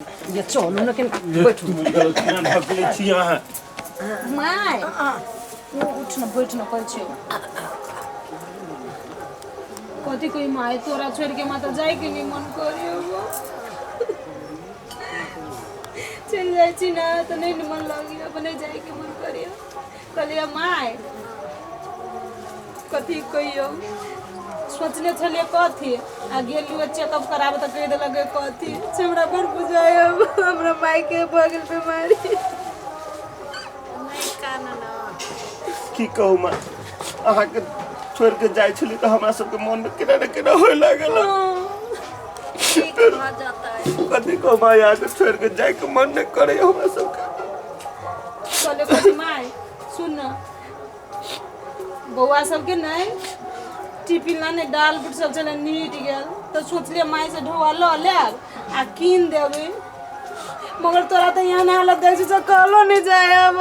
ये चलू ने कनि बैठू। केना ढकलै छी अहाँ? माय, उठ न, बैठ न। कहै छै कथी कही माय, तोरा छोड़ के माता जाय के नहीं मन करे। चलि जाइ छी ने तऽ नहि मन लगैया, अपने जाय के मन करैया। कहलियै माय, कथी कहियौ, सोचने छलियै कथी आ गेलियै चेकअप कराबऽ तऽ कहि देलक कथी से। हमरा बड़ बुझाइ, हमरा मायके भऽ गेल बीमारी। की कहू माँ, अहाँके छोड़ि के जाइ छली तऽ हमरा सबके मनमे केना ने केना होय लागल। ठीक भऽ जेतै। कथी कहू माँ, अहाँके छोड़ि के जाइके मन नहि करैया हमरा सबके। कहले कथी माय, सुन न, बौआ सबके नहि टिफिन लाने दाल बुट सब छलै, नीट गेल तऽ सोचलियै माय से ढोआ लऽ लेब आ कीन देबै, मगर तोरा तऽ एहन हालत देखै छी से कहलो नहि जाय। अब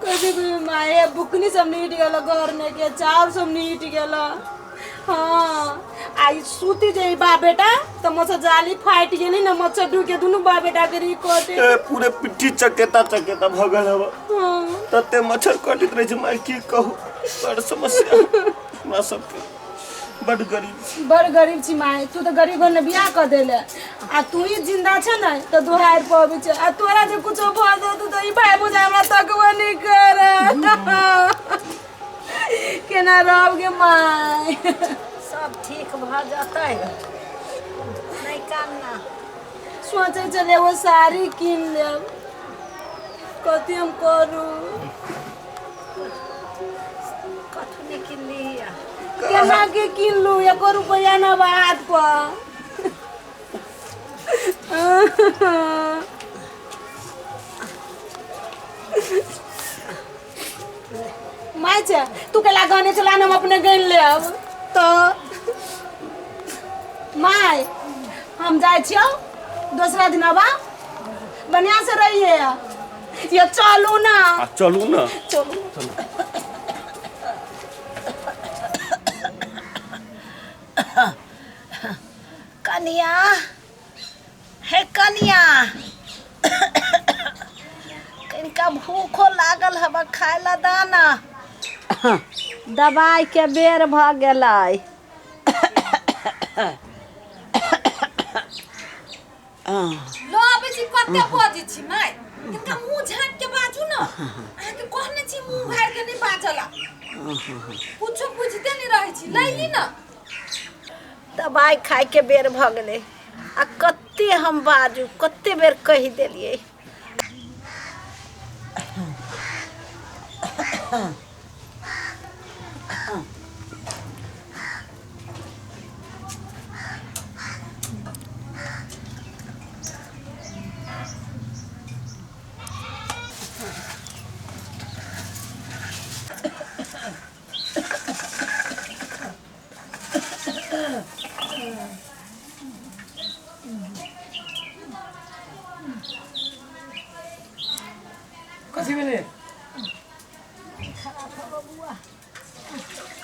कथी कहियो माय, बुकनी सब नीट गेल, घर में के चाउर सब नीट गेल। हाँ, आ ई सूती जे ई बाप बेटा तऽ मच्छर जाली फाटि गेली ने, मच्छर ढुके दुनू बाप बेटा के री कटे। ए, पूरे पिट्ठी चकेता चकेता भऽ गेल हव। हाँ। तते मच्छर कटैत रहै छै माय, की कहू, बड़ समस्या हमरा सबके, बड गरीब छी। बड़ गरीब छी माय, तू तऽ गरीब घरमे बियाह कऽ देले आ तू ही जिंदा छ ने तऽ दोहारि पबै छै, आ तोरा जे कुछो भऽ जेतौ तऽ ई भाय बुझाय हमरा तकबो नहि कर। केना रहब गे माय? सब ठीक भऽ जेतै, नहि कानना। सोचै छलियै एगो साड़ी कीन लेब, कथी हम करू? कथू नहि किनली? केना के कीनलू, एको रुपैआ ना बा हाथ पर। माय छै, तू केला गाने चला, हम अपने गन लेब। तो माय, हम जाइ छियौ, दोसरा दिन आबा, बढ़िया से रहिए। ये चलू ना। आ चलू ने। चलू। कनिया, हे कनिया, कनिका भूखो लागल हबा, खाय ला दाना। दबाइके बेर भऽ गेलै। लो आबै छी। कते बजै छी माय? कनिका मुँह झाँपि के बाजू ने। अहाँके कहने छी मुँह उघारि के नहि बाजला, कुछो बुझिते नहि रहै छी। लैली ने। दबाइ खायके बेर भऽ गेलै आ कते हम बाजू, कते बेर कहि देलियै। कथी भेलै?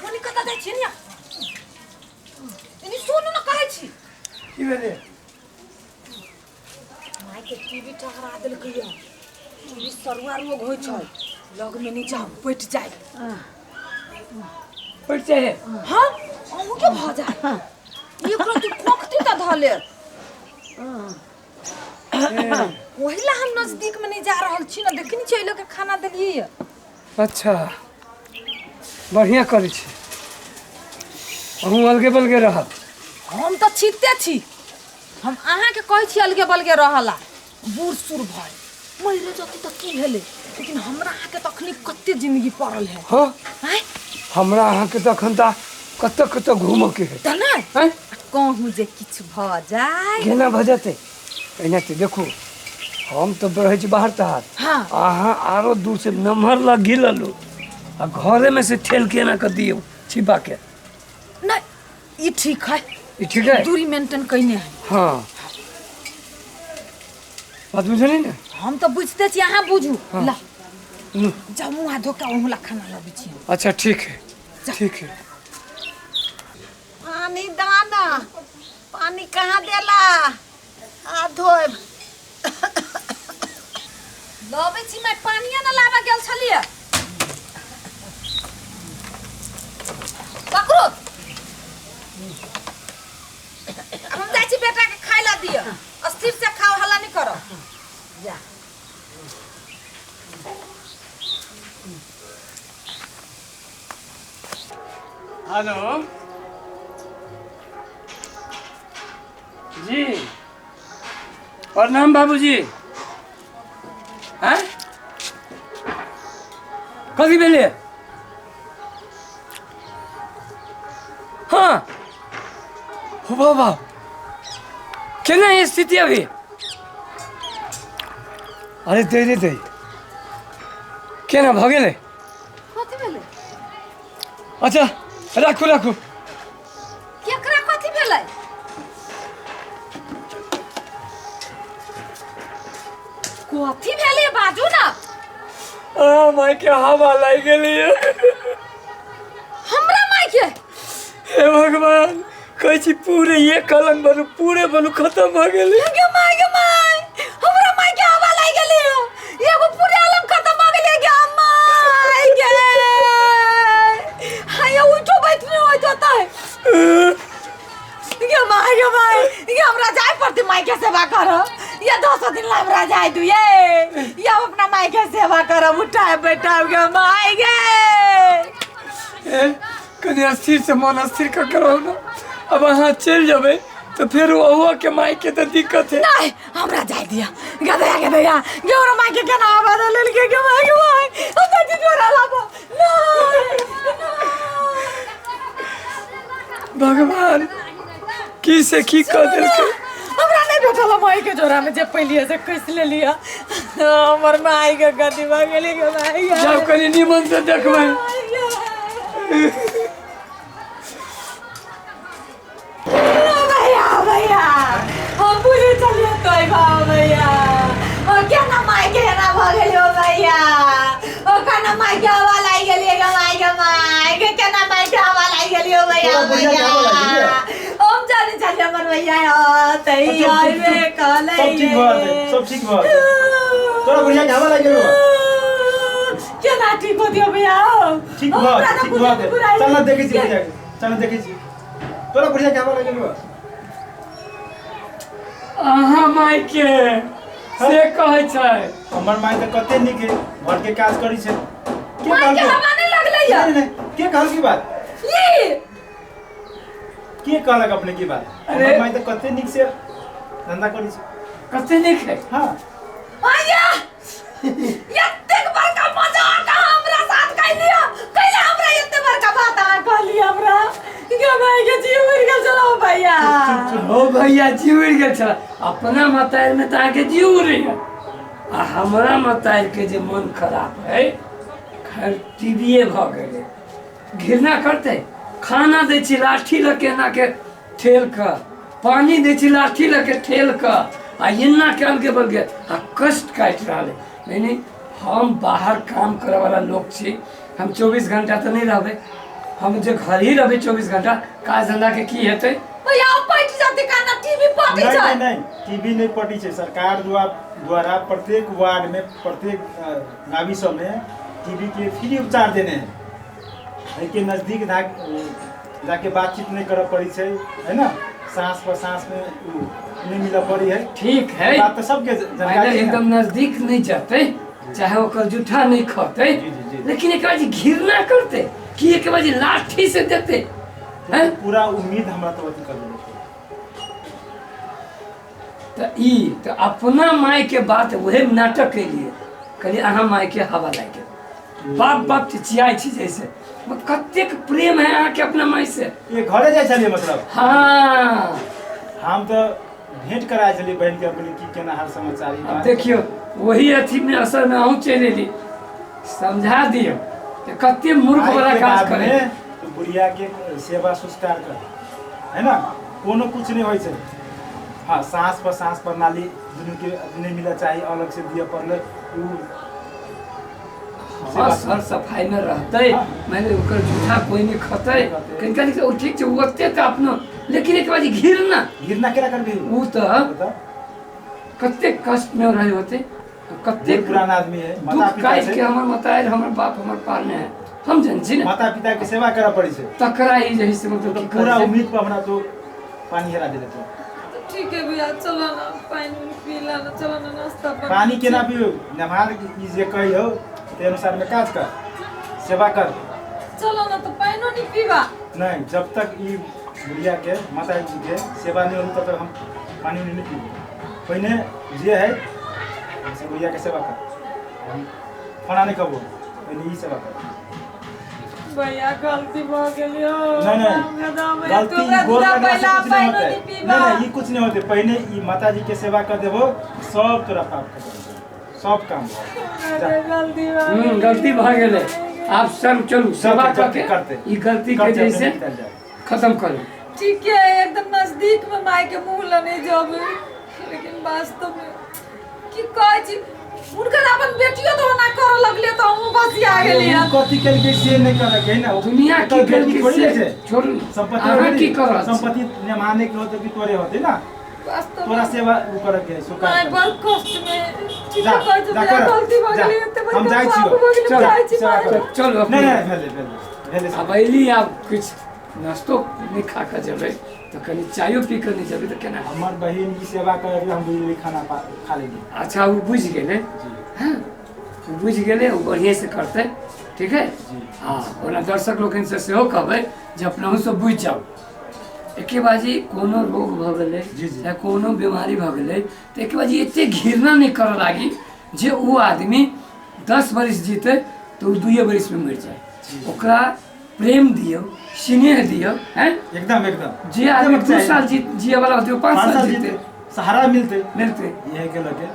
मोनी, कतऽ जाइ छियै ने? एनी सुनू ने, कहै छी। की भेलै? मायके टीवी टकरा देलकै यऽ। टीवी सरुआ रोग होइ छै, लगमे नहि जाउ, बैठ जाय। बैठ जाइ है? हाँ, अहूँके भऽ जाय। एक रति खोखती तऽ धऽ लेत। ओहि ला हम नजदीकमे नहि जा रहल छी ने। देखै नहि छियै, एहि लऽ कऽ खाना देलियै यऽ। अच्छा, बढ़िआँ करै छी, अहूँ अलगे बलगे रहब। हम तऽ छिते छी, हम अहाँके कहै छी अलगे बलगे रहला। बूढ़ सूढ़ भए मरि जती तऽ की भेलै, लेकिन हमरा अहाँके तऽ अखनी कते जिंदगी पड़ल है। हँ। आँय? हमरा अहाँके तऽ अखन तऽ कतऽ कतऽ घूमऽके है। तऽ नहि। आँय? कहूँ जे किछु भऽ जाय। केना भऽ जेतै? एना तऽ देखू, हम तऽ रहै छी बाहर ताहर। हाँ। अहाँ आरो दूर से नम्हर लग घी ललू आ घरेमे से ठेल के एना कऽ दियौ छिपा के। नहि, ई ठीक है। ई ठीक है। दूरी मेंटेन कयने है। हाँ, बात बुझली ने? हम तऽ बुझते छी, अहाँ बुझू। हाँ। ला। लू। जाउ, मुँह हाथ धो कऽ अहूँ ला खाना लबै छी हम। अच्छा, ठीक है, ठीक है। पानी कहाँ देला आ धोएब। लबै छी माय, पानिये न लाबऽ गेल छलियै। पकड़ू, आब हम जाइ छी बेटा के खाय ला दिअ। स्थिर से खाओ, हल्ला नहीं करो। जा। हेलो जी, प्रणाम बाबूजी। हैं, कथी भेलै? हाँ हो बाबा, केना है स्थिति अभी? अरे दे रे दे, केना भऽ गेलै? कथी भेलै? अच्छा राखू राखू। केकरा कथी भेलै? कथी भेलै बाजू ना। आ माय के हवा लागि गेलै। हमरा माय के? हे भगवान, कहै छी पूरे एक कलंग बनू, पूरे बनू, खत्म भऽ गेलै। गे my, गे माय, हमरा माय के हवा लागि गेलै। एगो पूरे अलम खत्म भऽ गेलै। गे माय गे, हाय उठो बैठने होइत होतै। गे my, गे माय, गे हमरा जाय पड़तै माय के सेवा करऽ। या 10 दिन ला हमरा जाय दू ये, या हम अपना माय के सेवा करब, उठाए बैठाब। गे माय गे। ए, कनि स्थिर से मन स्थिर कऽ के रहू ने। अब अहाँ चलि जेबै तऽ फेर ओहो के माय के तऽ दिक्कत है। नहीं, हमरा जाय दिया। गदया गदया गे, हमरा माय के केना आवाज लेलकै? गे माय, गे माय, हम जाइ छी जोरा लाबऽ। नहीं। भगवान की से की कऽ देलकै। हमरा नहीं भेटल माई के जोरा में जे पहलिए से कैस ले लिया। हमर माई के गति भऽ गेलै। गे माई गे। जाउ कनि निमन से देखबै। भैया भैया, हम बुझे चलिए तो भैया, ओ केना माई के एना भऽ गेलै? ओ भैया, ओ केना माई के हवा लागि गेलै? गे माई, गे माई गे, केना माई के हवा लागि गेलै? ओ भैया। तोरा बुढ़िया के हवा लागि गेलै? हम जाने चलिए हमर भैया तै चुप, चुप, आइबे चुप। कहलै। सब ठीक भऽ जेतै, सब ठीक भऽ जेतै। तोरा बुढ़िया के हवा लागि गेलौ? केना ठीक होतियो भैया? ठीक भऽ हमरा जेतै, तऽ ठीक भऽ जेतै। बुराइ चल न देखै छी बुढ़िया के, चल न देखै छी। तोरा बुढ़िया के हवा लागि गेलौ? अहाँ माय के से कहै छै। हमर माय तऽ कते नीक है, घर के काज करै छै। के माई के कहलकौ? हवा नहीं लगलै नहीं, या नहीं, के कहल की बात? ई के कहलक अपने की बात? अरे। हमर माय तऽ कते नीक से धंधा करै छै। कते नीक है? हाँ। आया, एतेक बड़का मजाक अहाँ हमरा साथ कैलियै? कैले हमरा एते बड़का बात अहाँ कहलियै हमरा? गे माय के, जीव उड़ि गेल छलौ भैया। हो भैया, जीव उड़ि गेल छल। अपना मतारि में तऽ अहाँके जीव उड़ैया आ हमरा मतारि के जे मन खराब है, खैर टीवीए भऽ गेलै, घृणा करतै। खाना दै छी लाठी लऽ के एना के ठेल कऽ, पानी दै छी लाठी लऽ के ठेल कऽ, आ एना के अलगे बलगे आ कष्ट काटि रहल है। नहीं नहीं, हम बाहर काम करऽ वाला लोक छी, हम 24 घंटा तऽ नहि रहबै। हम जे घर ही रहबै 24 घंटा, काज धंधा के की हेतै? भैया, पटि जाते काना टीवी पटि नहीं छै। नहीं नहीं, टीवी नहीं पटी छै। सरकार द्वारा द्वारा प्रत्येक वार्ड में, प्रत्येक गावी सब में टीवी के फ्री उपचार देने है। एहिके नजदीक जाके बातचीत नहीं करऽ पड़ी छै, है ना? साँस पर साँस में उ नहीं मिलऽ पड़ी है। ठीक है। बात तऽ सबके जानकारी है ना। एकदम नजदीक नहीं जतै, चाहे ओकर जूठा नहीं खतै, जी, जी, जी। लेकिन एक बार घृणा करते कि एक बार लाठी से देते हैं। पूरा उम्मीद हमरा तो अथी कर देने छै। तऽ ई तऽ अपना माय के बात उहे नाटक केलिए, कहलिए अहाँ माय के हवा लागि गेल, बाप बाप चिचियाइ छी। जैसे कतेक प्रेम है अहाँके अपना माय से। ये घरे जाइ छलियै मतलब? हाँ। हम तऽ भेंट कराय छलियै बहिन के अपने की केना हाल समाचार ई अब बात। देखियौ, वही अथी में असर में अहूँ चलि एली। समझा दियौ तऽ कते मूर्ख आइ वाला के काज बाद करे। में तो बुढ़िया के सेवा संस्कार कर, है ना? कोनो कुछ नहीं होइ छै। हाँ, साँस पर साँस प्रणाली दुनू के नहीं मिलऽ चाही, अलग से दिअ पड़लै उ। हाँ, सर सफाई में रहतै, माने ओकर जूठा कोई नहीं खतै। खतै। कनि कनि ओ ठीक छै, ओते तऽ अपनो लेकिन एक बार घिरना घिरना केना करबी? ओ तऽ बता। कतेक कष्ट में रहे होते, कतेक बहुत पुराना आदमी है, माता दुख पिता काटि छै। के हमर माता, हमर बाप हमर पालने है, हम जन छी ने। माता पिता के सेवा करऽ पड़ै छै। तकरा ई जे है से मतलब तो की पूरा करै छै। उम्मीद पर हमरा तो पानी हेरा देले तो। तऽ ठीक है भैया, चलो ना पानि उनि पी ला ना, चलो ना नाश्ता बना। पानी केना पीबू? नमहार ई जे कही हो ते अनुसार में काज कर, सेवा कर। चलो ना तऽ पानिओ नहीं पीबा। नहीं, जब तक ई बुढ़िया के माता जी के सेवा नहीं होती तब तक हम पानी उनी नहीं पीबू। पहिने जे है से बुढ़िया के सेवा कर, हम खाना नहीं खबो, पहिने ई सेवा कर। भैया गलती भऽ गेल यौ। नहीं नहीं, गलती गोर लगला से कुछ नहीं होते। नहीं नहीं, ई कुछ नहीं होते। पहिने ई माता जी के सेवा कर देबो, सब तोरा पाप खत्म हो जेतौ, सब काम हो जा। गलती भऽ गेल। गलती भऽ गेलै, आब संग चलू सेवा करते, कऽ के करते। ई गलती के करते, जे से अपने निकल जाए। खत्म करू। ठीक है, एकदम नजदीक में माय के मुंह लने जब, लेकिन वास्तव में की कहै छी, हुनकर अपन बेटियो तो ओना करऽ लगले तऽ हमहूँ बसिया गेलियै। उ कथी केलकै से नहि करऽ के है ना। दुनिया की ओकर बेटी केलकै थोड़ी से छै। छोड़ू, संपत्ति अहाँ थोड़ी की कर रहल छी? संपत्ति निमाने के होते कि तोरे होते ना, वास्तव तोरा में सेवा उ करऽ के है, स्वीकार माय करऽ। बड़ कष्ट में ठीक जा, कहै छी जा भैया, कर, गलती भऽ जा। गेलै, एते हम बड़का जाइ पाप छियौ। भऽ गेलै, चल, जाइ छी सेवा माय। कर। चलू नहीं अपने। नहीं, भेलै भेलै भेलै। आब अयली, आब किछु नाश्तो नहि खा कऽ जेबै तऽ कनि चायो पी कऽ नहि जेबै तऽ केना? हमर बहिन ई सेवा करे हम बुझली खाना खा लेली। अच्छा, ओ बुझि गेलै। जी। हँ, ओ बुझि गेलै, ओ बढ़िएसँ करतै। ठीक है। जी। हँ, ओना दर्शक लोकनिसँ सेहो कहबै जे अपनहुँ बुझि जाउ, एके बाजी कोनो रोग भऽ गेलै जी, जी। चाहे कोनो बीमारी भऽ गेलै तऽ एके बाजी एते घृणा नहि करऽ लागी जे ओ आदमी 10 बरिस जीते तऽ ओ 2 बरिसमे मरि जाय। ओकरा प्रेम दियौ, स्नेह दियौ, हैं एकदम एकदम। जे आदमी एकदम 2 चाही। साल जिए वाला होतै ओ 5 5 साल साल जीते जीते सहारा मिलते मिलते इहे के लके।